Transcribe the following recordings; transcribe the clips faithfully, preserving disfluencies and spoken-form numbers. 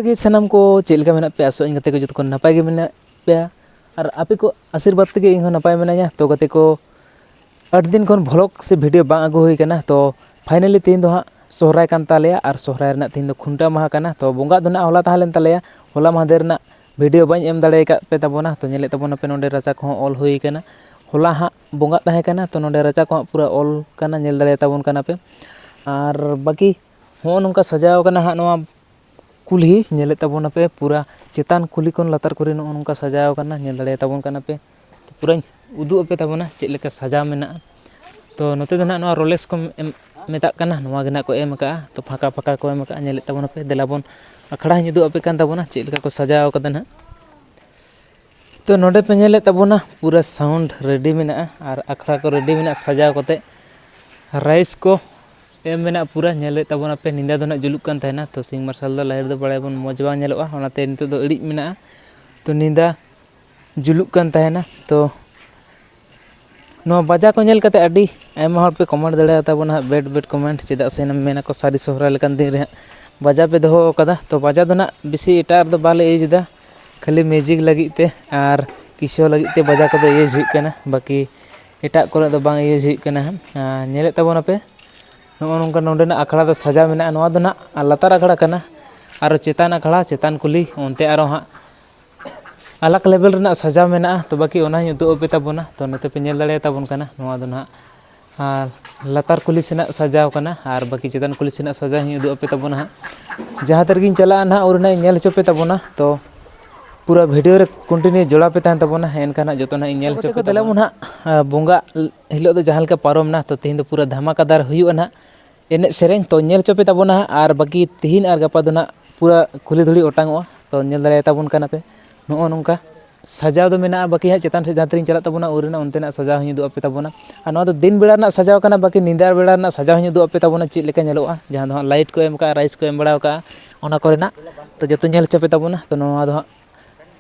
ᱜᱮ ᱥᱟᱱᱟᱢ ᱠᱚ ᱪᱮᱫ ᱞᱮᱠᱟ ᱢᱮᱱᱟᱜ ᱯᱮᱭᱟ? ᱟᱥᱚᱜ ᱟᱹᱧ ᱜᱟᱛᱮ ᱠᱚ ᱡᱚᱛᱚ ᱠᱚ ᱱᱟᱯᱟᱭ ᱜᱮ ᱢᱮᱱᱟᱜ ᱯᱮᱭᱟ, ᱟᱨ ᱟᱯᱮ ᱠᱚ ᱟᱥᱤᱨᱵᱟᱫᱽ ᱛᱮᱜᱮ ᱤᱧ ᱦᱚᱸ ᱱᱟᱯᱟᱭ ᱢᱮᱱᱟᱧᱟ᱾ ᱛᱚ ᱜᱟᱛᱮ ᱠᱚ, ᱟᱹᱰᱤ ᱫᱤᱱ ᱠᱷᱚᱱ vlog ᱥᱮ video ᱵᱟᱝ ᱟᱹᱜᱩ ᱦᱩᱭ ᱠᱟᱱᱟ᱾ ᱛᱚ finally ᱛᱮᱦᱮᱧ ᱫᱚ ᱦᱟᱸᱜ ᱥᱚᱦᱨᱟᱭ ᱠᱟᱱ ᱛᱟᱞᱮᱭᱟ, ᱟᱨ ᱥᱚᱦᱨᱟᱭ ᱨᱮᱱᱟᱜ ᱛᱮᱦᱮᱧ ᱫᱚ ᱠᱷᱩᱱᱴᱟᱹᱣ ᱢᱟᱦᱟ ᱠᱟᱱᱟ᱾ ᱛᱚ ᱵᱚᱸᱜᱟᱜ ᱫᱚ ᱱᱟᱜ ᱦᱚᱞᱟ ᱛᱟᱦᱮᱸ ᱞᱮᱱ ᱛᱟᱞᱮᱭᱟ, ᱦᱚᱞᱟ ᱢᱟᱦᱫᱮᱨ ᱨᱮᱱᱟᱜ video ᱵᱟᱹᱧ ᱮᱢ ᱫᱟᱲᱮ ᱟᱠᱟᱫ ᱯᱮ ᱛᱟᱵᱚᱱᱟ᱾ ᱛᱚ ᱧᱮᱞᱮᱫ ᱛᱟᱵᱚᱱᱟᱯᱮ ᱱᱚᱸᱰᱮ ᱨᱟᱪᱟ ᱠᱚᱦᱚᱸ ᱚᱞ ᱦᱩᱭ ᱠᱟᱱᱟ᱾ ᱦᱚᱞᱟ ᱦᱟᱸᱜ ᱵᱚᱸᱜᱟᱜ ᱛᱟᱦᱮᱸ ᱠᱟᱱᱟ, ᱛᱚ ᱱᱚᱸᱰᱮ ᱨᱟᱪᱟ ᱠᱚᱦᱚᱸ ᱯᱩᱨᱟᱹ ᱚᱞ ᱠᱟᱱᱟ, ᱧᱮᱞ ᱫᱟᱲᱮᱭᱟᱛᱟᱵᱚᱱ ᱠᱟᱱᱟ ᱯᱮ᱾ ᱟᱨ ᱵᱟᱹᱠᱤ ᱦᱚᱸᱜᱼᱚ ᱱᱚᱝᱠᱟ ᱥᱟᱡᱟᱣ ᱠᱟᱱᱟ ᱦᱟᱸᱜ ᱱᱚᱣᱟ ᱠᱩᱞᱦᱤ, ᱧᱮᱞᱮᱫ ᱛᱟᱵᱚᱱᱟᱯᱮ ᱯᱩᱨᱟᱹ ᱪᱮᱛᱟᱱ ᱠᱩᱞᱦᱤ ᱠᱷᱚᱱ ᱞᱟᱛᱟᱨ ᱠᱩᱞᱦᱤ ᱱᱚᱜᱼᱚ ᱱᱚᱝᱠᱟ ᱥᱟᱡᱟᱣ ᱠᱟᱱᱟ, ᱧᱮᱞ ᱫᱟᱲᱮᱭᱟᱛᱟᱵᱚᱱ ᱠᱟᱱᱟ ᱯᱮ᱾ ᱛᱚ ᱯᱩᱨᱟᱹᱧ ᱩᱫᱩᱜ ᱟᱯᱮ ᱛᱟᱵᱚᱱᱟ ᱪᱮᱫ ᱞᱮᱠᱟ ᱥᱟᱡᱟᱣ ᱢᱮᱱᱟᱜᱼᱟ᱾ ᱛᱚ ᱱᱚᱛᱮ ᱫᱚ ᱱᱟᱜ ᱱᱚᱣᱟ ᱨᱚᱞᱮᱥ ᱠᱚ ᱮᱢ ᱢᱮᱛᱟᱜ ᱠᱟᱱᱟ, ᱱᱚᱣᱟ ᱜᱮ ᱱᱟᱜ ᱠᱚ ᱮᱢ ᱟᱠᱟᱜᱼᱟ᱾ ᱛᱚ ᱯᱷᱟᱸᱠᱟ ᱯᱷᱟᱸᱠᱟ ᱠᱚ ᱮᱢ ᱟᱠᱟᱜᱼᱟ, ᱧᱮᱞᱮᱫ ᱛᱟᱵᱚᱱᱟᱯᱮ᱾ ᱫᱮᱞᱟ ᱵᱚᱱ ᱟᱠᱷᱲᱟ ᱦᱚᱸᱧ ᱩᱫᱩᱜ ᱟᱯᱮ ᱠᱟᱱ ᱛᱟᱵᱚᱱᱟ ᱪᱮᱫ ᱞᱮᱠᱟ ᱠᱚ ᱥᱟᱡᱟᱣ ᱠᱟᱫᱟ ᱱᱟᱜ᱾ ᱛᱚ ᱱᱚᱰᱮ ᱯᱮ ᱧᱮᱞᱮᱫ ᱛᱟᱵᱚᱱᱟ ᱯᱩᱨᱟᱹ sound ready ᱢᱮᱱᱟᱜᱼᱟ, ᱟᱨ ᱟᱠᱷᱲᱟ ᱠᱚ ready ᱢᱮᱱᱟᱜᱼᱟ ᱥᱟᱡᱟᱣ ᱠᱟᱛᱮ᱾ rice ᱠᱚ ᱮᱢ ᱢᱮᱱᱟᱜᱼᱟ ᱯᱩᱨᱟᱹ, ᱧᱮᱞᱮᱫ ᱛᱟᱵᱚᱱᱟᱯᱮ ᱧᱤᱫᱟᱹ ᱫᱚ ᱱᱟᱜ ᱡᱩᱞᱩᱜ ᱠᱟᱱ ᱛᱟᱦᱮᱱᱟ᱾ ᱛᱚ ᱥᱤᱧ ᱢᱟᱨᱥᱟᱞ ᱫᱚ light ᱫᱚ ᱵᱟᱲᱟᱭᱟᱵᱚᱱ ᱢᱚᱡᱽ ᱵᱟᱝ ᱧᱮᱞᱚᱜᱼᱟ, ᱚᱱᱟᱛᱮ ᱱᱤᱛᱚᱜ ᱫᱚ ᱤᱲᱤᱡ ᱢᱮᱱᱟᱜᱼᱟ᱾ ᱛᱚ ᱧᱤᱫᱟᱹ ᱡᱩᱞᱩᱜ ᱠᱟᱱ ᱛᱟᱦᱮᱱᱟ᱾ ᱛᱚ ᱱᱚᱣᱟ ᱵᱟᱡᱟ ᱠᱚ ᱧᱮᱞ ᱠᱟᱛᱮ ᱟᱹᱰᱤ ᱟᱭᱢᱟ ᱦᱚᱲ ᱯᱮ comment ᱫᱟᱲᱮᱭᱟᱛᱟᱵᱚᱱᱟ ᱦᱟᱸᱜ, bad bad comment, ᱪᱮᱫᱟᱜ ᱥᱮ ᱢᱮᱱᱟᱠᱚ ᱥᱟᱹᱨᱤ ᱥᱚᱦᱨᱟᱭ ᱞᱮᱠᱟᱱ ᱫᱤᱱ ᱨᱮ ᱦᱟᱸᱜ ᱵᱟᱡᱟ ᱯᱮ ᱫᱚᱦᱚ ᱟᱠᱟᱫᱟ᱾ ᱛᱚ ᱵᱟᱡᱟ ᱫᱚ ᱱᱟᱜ ᱵᱮᱥᱤ ᱮᱴᱟᱜ ᱨᱮᱫᱚ ᱵᱟᱞᱮ use ᱮᱫᱟ, ᱠᱷᱟᱹᱞᱤ music ᱞᱟᱹᱜᱤᱫ ᱛᱮ ᱟᱨ ᱠᱤᱥᱳ ᱞᱟᱹᱜᱤᱫ ᱛᱮ ᱵᱟᱡᱟ ᱠᱚᱫᱚ use ᱦᱩᱭᱩᱜ ᱠᱟᱱᱟ, ᱵᱟᱹᱠᱤ ᱮᱴᱟᱜ ᱠᱚᱨᱮ ᱫᱚ ᱵᱟᱝ use ᱦᱩᱭᱩᱜ ᱠᱟᱱᱟ ᱦᱟᱸᱜ᱾ ᱟᱨ ᱧᱮᱞᱮᱫ ᱛᱟᱵᱚᱱᱟᱯᱮ ᱱᱚᱜᱼᱚ ᱱᱚᱝᱠᱟ ᱱᱚᱰᱮᱱᱟᱜ ᱟᱠᱷᱲᱟ ᱫᱚ ᱥᱟᱡᱟᱣ ᱢᱮᱱᱟᱜᱼᱟ᱾ ᱱᱚᱣᱟ ᱫᱚ ᱱᱟᱜ ᱞᱟᱛᱟᱨ ᱟᱠᱷᱲᱟ ᱠᱟᱱᱟ, ᱟᱨᱚ ᱪᱮᱛᱟᱱ ᱟᱠᱷᱲᱟ, ᱪᱮᱛᱟᱱ ᱠᱩᱞᱦᱤ, ᱚᱱᱛᱮ ᱟᱨᱚ ᱦᱟᱸᱜ ᱟᱞᱟᱜᱽ level ᱨᱮᱱᱟᱜ ᱥᱟᱡᱟᱣ ᱢᱮᱱᱟᱜᱼᱟ᱾ ᱛᱚ ᱵᱟᱹᱠᱤ ᱚᱱᱟ ᱦᱚᱸᱧ ᱩᱫᱩᱜ ᱟᱯᱮ ᱛᱟᱵᱚᱱᱟ᱾ ᱛᱚ ᱱᱚᱛᱮ ᱯᱮ ᱧᱮᱞ ᱫᱟᱲᱮᱭᱟᱛᱟᱵᱚᱱ ᱠᱟᱱᱟ, ᱱᱚᱣᱟ ᱫᱚ ᱱᱟᱦᱟᱜ ᱟᱨ ᱞᱟᱛᱟᱨ ᱠᱩᱞᱦᱤ ᱥᱮᱱᱟᱜ ᱥᱟᱡᱟᱣ ᱠᱟᱱᱟ, ᱟᱨ ᱵᱟᱹᱠᱤ ᱪᱮᱛᱟᱱ ᱠᱩᱞᱦᱤ ᱥᱮᱱᱟᱜ ᱥᱟᱡᱟᱣ ᱦᱚᱸᱧ ᱩᱫᱩᱜ ᱟᱯᱮ ᱛᱟᱵᱚᱱᱟ ᱦᱟᱸᱜ᱾ ᱡᱟᱦᱟᱸ ᱛᱤ ᱨᱮᱜᱤᱧ ᱪᱟᱞᱟᱜᱼᱟ ᱱᱟᱦᱟᱜ, ᱩᱱ ᱨᱮᱱᱟᱜ ᱤᱧ ᱧᱮᱞ ᱦᱚᱪᱚ ᱯᱮ ᱛᱟᱵᱚᱱᱟ᱾ ᱛᱚ ᱯᱩᱨᱟᱹ video ᱨᱮ continue ᱡᱚᱲᱟᱣ ᱯᱮ ᱛᱟᱦᱮᱱ ᱛᱟᱵᱚᱱᱟ, ᱮᱱᱠᱷᱟᱱ ᱦᱟᱸᱜ ᱡᱚᱛᱚ ᱱᱟᱦᱟᱜ ᱤᱧ ᱧᱮᱞ ᱦᱚᱪᱚ ᱯᱮ ᱛᱟᱵᱚᱱᱟ᱾ ᱫᱮᱞᱟ ᱵᱚᱱ ᱦᱟᱸᱜ, ᱟᱸ, ᱵᱚᱸᱜᱟ ᱦᱤᱞᱳᱜ ᱫᱚ ᱡᱟᱦᱟᱸ ᱞᱮᱠᱟ ᱯᱟᱨᱚᱢ ᱮᱱᱟ, ᱛᱚ ᱛᱮᱦᱮᱧ ᱫᱚ ᱯᱩᱨᱟᱹ ᱫᱷᱟᱢᱟᱠᱟᱫᱟᱨ ᱦᱩᱭᱩᱜᱼᱟ ᱱᱟᱦᱟᱜ ᱮᱱᱮᱡ ᱥᱮᱨᱮᱧ᱾ ᱛᱚ ᱧᱮᱞ ᱦᱚᱪᱚ ᱯᱮ ᱛᱟᱵᱚᱱᱟ ᱦᱟᱸᱜ, ᱟᱨ ᱵᱟᱹᱠᱤ ᱛᱤᱦᱤᱧ ᱟᱨ ᱜᱟᱯᱟ ᱫᱚ ᱱᱟᱦᱟᱜ ᱯᱩᱨᱟᱹ ᱠᱩᱞᱦᱤ ᱫᱷᱩᱲᱤ ᱚᱴᱟᱝᱚᱜᱼᱟ᱾ ᱛᱚ ᱧᱮᱞ ᱫᱟᱲᱮᱭᱟᱛᱟᱵᱚᱱ ᱠᱟᱱᱟ ᱯᱮ ᱱᱚᱜᱼᱚ ᱱᱚᱝᱠᱟ ᱥᱟᱡᱟᱣ ᱫᱚ ᱢᱮᱱᱟᱜᱼᱟ᱾ ᱵᱟᱹᱠᱤ ᱦᱟᱸᱜ ᱪᱮᱛᱟᱱ ᱥᱮᱫ ᱡᱟᱦᱟᱸ ᱛᱤᱨᱤᱧ ᱪᱟᱞᱟᱜ ᱛᱟᱵᱚᱱᱟ, ᱩᱱ ᱨᱮᱱᱟᱜ ᱚᱱᱛᱮᱱᱟᱜ ᱥᱟᱡᱟᱣ ᱦᱚᱸᱧ ᱩᱫᱩᱜ ᱟᱯᱮ ᱛᱟᱵᱚᱱᱟ᱾ ᱟᱨ ᱱᱚᱣᱟ ᱫᱚ ᱫᱤᱱ ᱵᱮᱲᱟ ᱨᱮᱱᱟᱜ ᱥᱟᱡᱟᱣ ᱠᱟᱱᱟ, ᱵᱟᱹᱠᱤ ᱧᱤᱫᱟᱹ ᱵᱮᱲᱟ ᱨᱮᱱᱟᱜ ᱥᱟᱡᱟᱣ ᱦᱚᱸᱧ ᱩᱫᱩᱜ ᱟᱯᱮ ᱛᱟᱵᱚᱱᱟ ᱪᱮᱫ ᱞᱮᱠᱟ ᱧᱮᱞᱚᱜᱼᱟ, ᱡᱟᱦᱟᱸ ᱫᱚ ᱦᱟᱸᱜ light ᱠᱚ ᱮᱢ ᱠᱟᱜᱼᱟ, rice ᱠᱚ ᱮᱢ ᱵᱟᱲᱟ ᱠᱟᱜᱼᱟ, ᱚᱱᱟ ᱠᱚᱨᱮᱱᱟᱜ᱾ ᱛᱚ ᱡᱚᱛᱚ ᱧᱮᱞ ᱦᱚᱪᱚ ᱯᱮ ᱛᱟᱵᱚᱱᱟ᱾ ᱛᱚ ᱱᱚᱣᱟ ᱫᱚ ᱦᱟᱸᱜ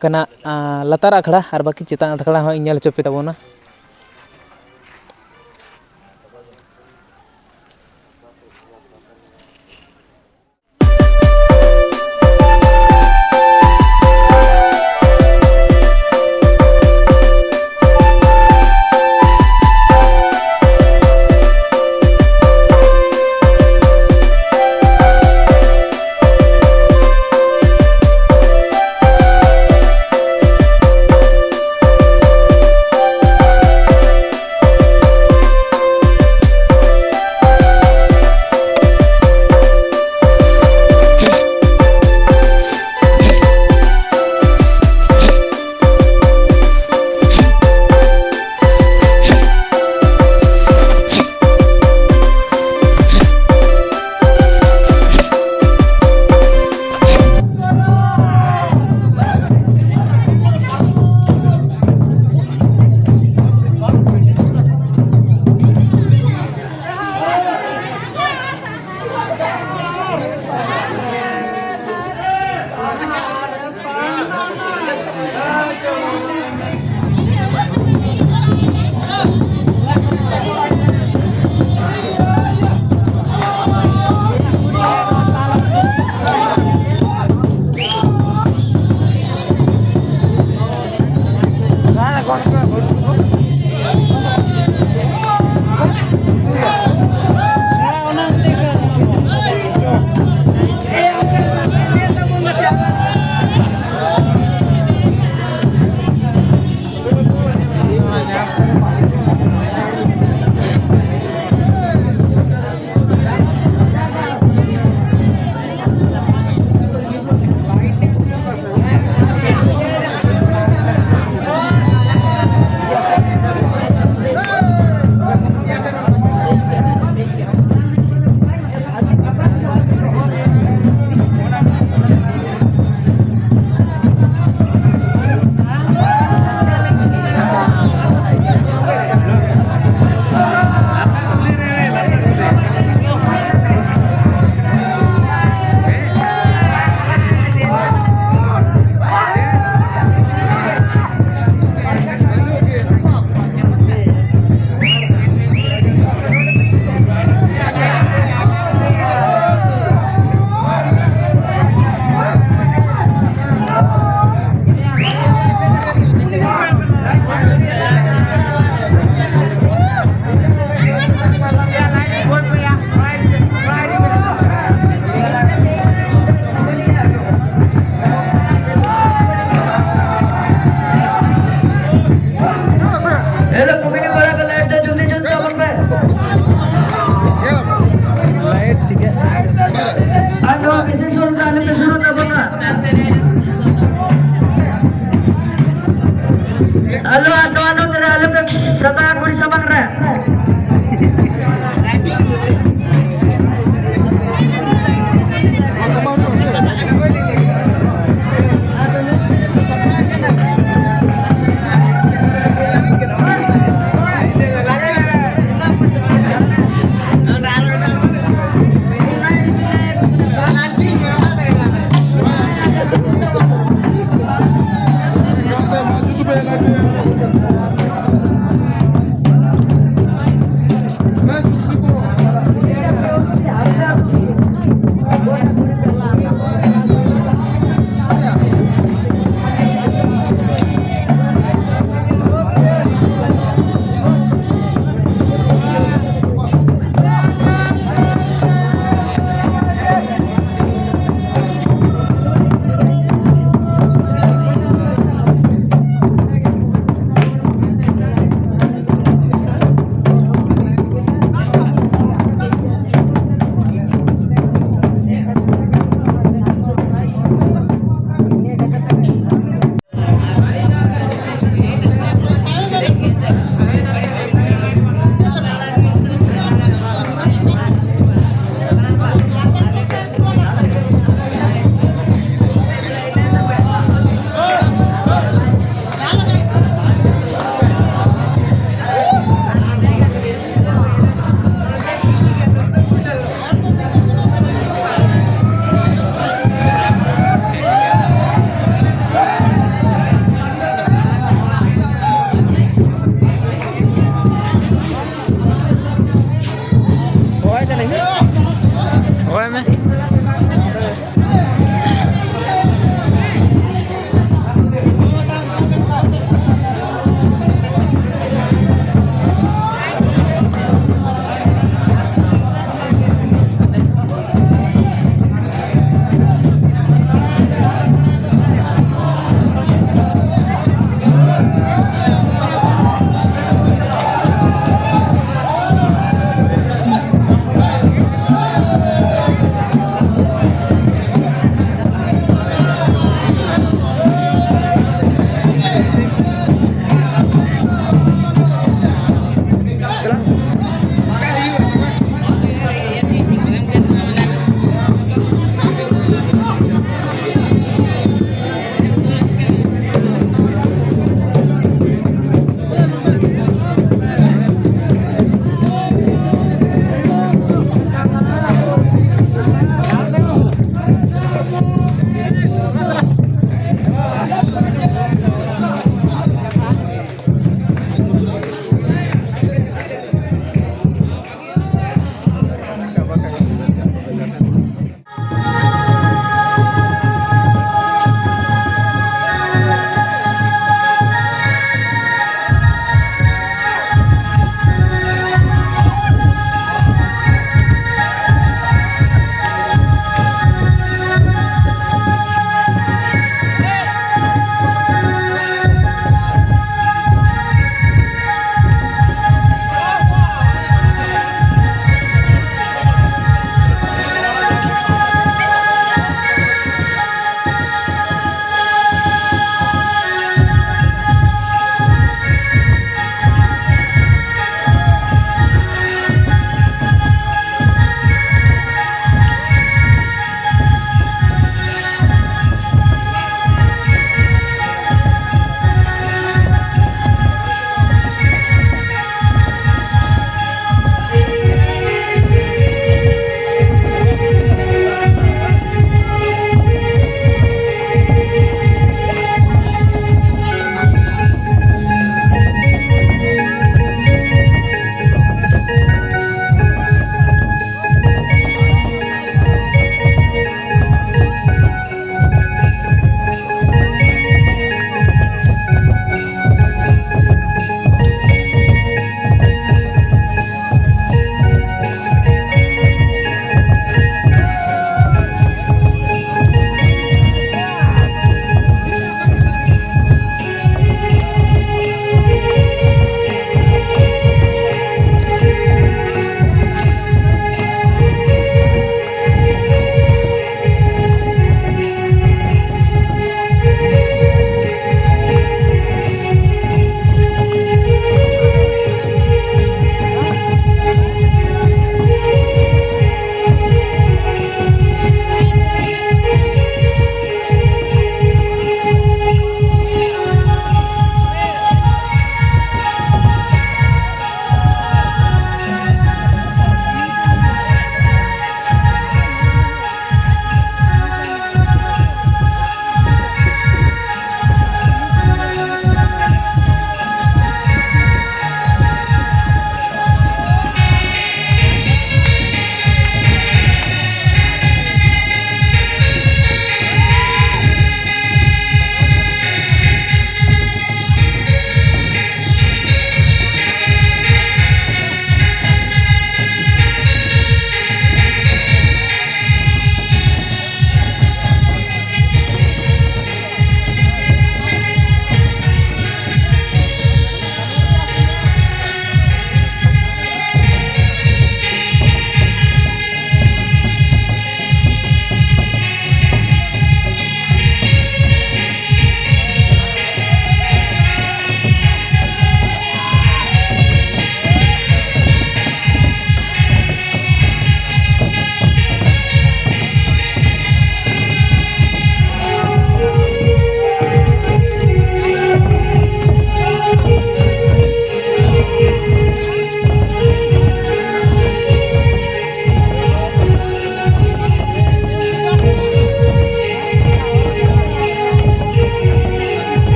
ᱠᱟᱱᱟ, ᱟᱸ, ᱞᱟᱛᱟᱨ ᱟᱠᱷᱲᱟ, ᱟᱨ ᱵᱟᱹᱠᱤ ᱪᱮᱛᱟᱱ ᱟᱠᱷᱲᱟ ᱦᱚᱸ ᱤᱧ ᱧᱮᱞ ᱦᱚᱪᱚ ᱯᱮ ᱛᱟᱵᱚᱱᱟ᱾